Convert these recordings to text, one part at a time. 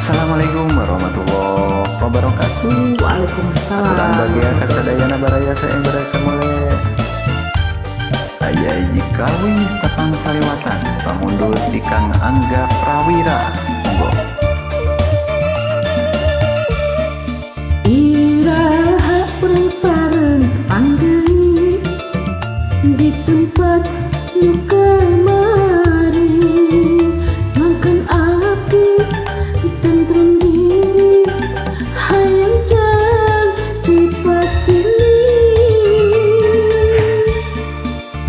Assalamualaikum warahmatullahi wabarakatuh. Waalaikumsalam. Aturan bagia kasadayana baraya saeng barasa mule. Aya hiji kawin tepang saliwatan pamundut di Kang Angga Prawira. Monggo. Iraha urang pareng pangdeui di tempat nu kamari, mangkan api tentrem diri hayang janji pasili.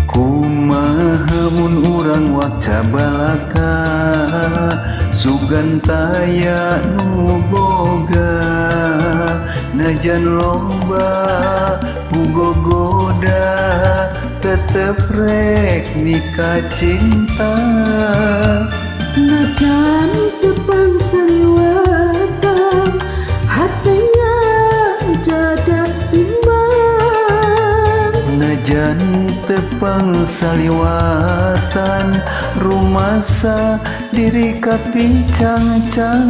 Kumaha mun urang waca balaka sugan taya nu boga, najan loba pugogoda tetep rek nikah cinta. Najan tepang saliwatan hatenya jadak timbang. Najan tepang saliwatan rumasa diri kapicang-cang.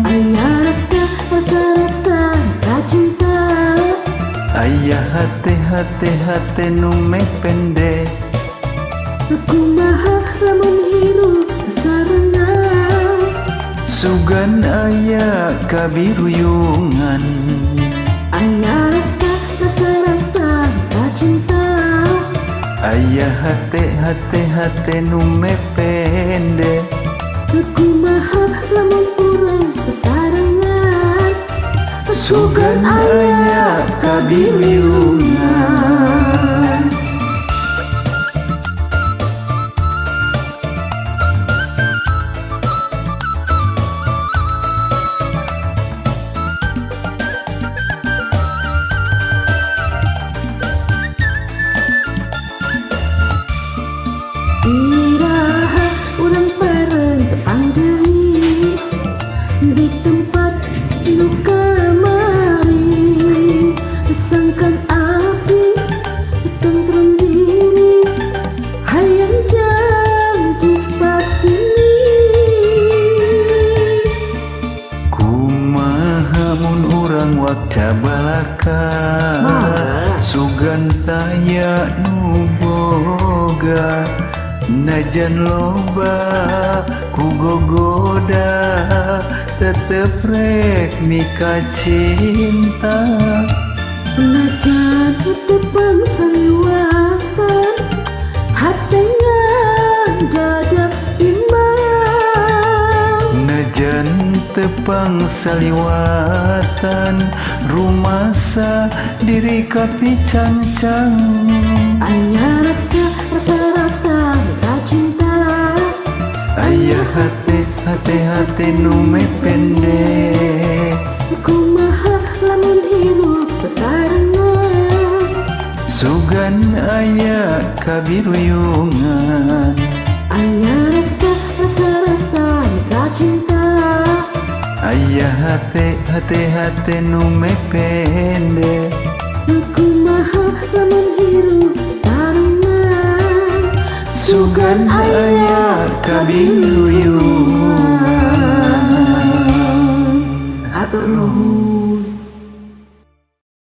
Aya rasa rasa rasa cinta, aya hate hate hate nu mepende. Kumaha lamun hirup sasarengan, sugan aya kabiruyungan. Aya rasa rasa rasa cinta, aya hate hate hate nu mepende. Kumaha lamun urang sasarengan, sugan aya kabiruyungan. Iraha urang pareng tepang deui di tempat nu kamari, sangkan api tentrem diri hayang janji pasili. Kumaha mun urang waca balaka sugan taya nu boga, najan loba kugogoda tetep rek mika cinta. Najan tepang saliwatan hatenya jadak timbang. Najan tepang saliwatan rumasa diri kapicang-cang. Aya rasa rasa rasa cinta, aya hate hate hate nu mepende. Kumaha lamun hirup sasarengan, sugan aya kabiruyungan. Aya rasa rasa rasa cinta, aya hate hate hate nu mepende. Kumaha lamun hirup sasarengan, sugan aya kabiruyungan. Hatur nuhun.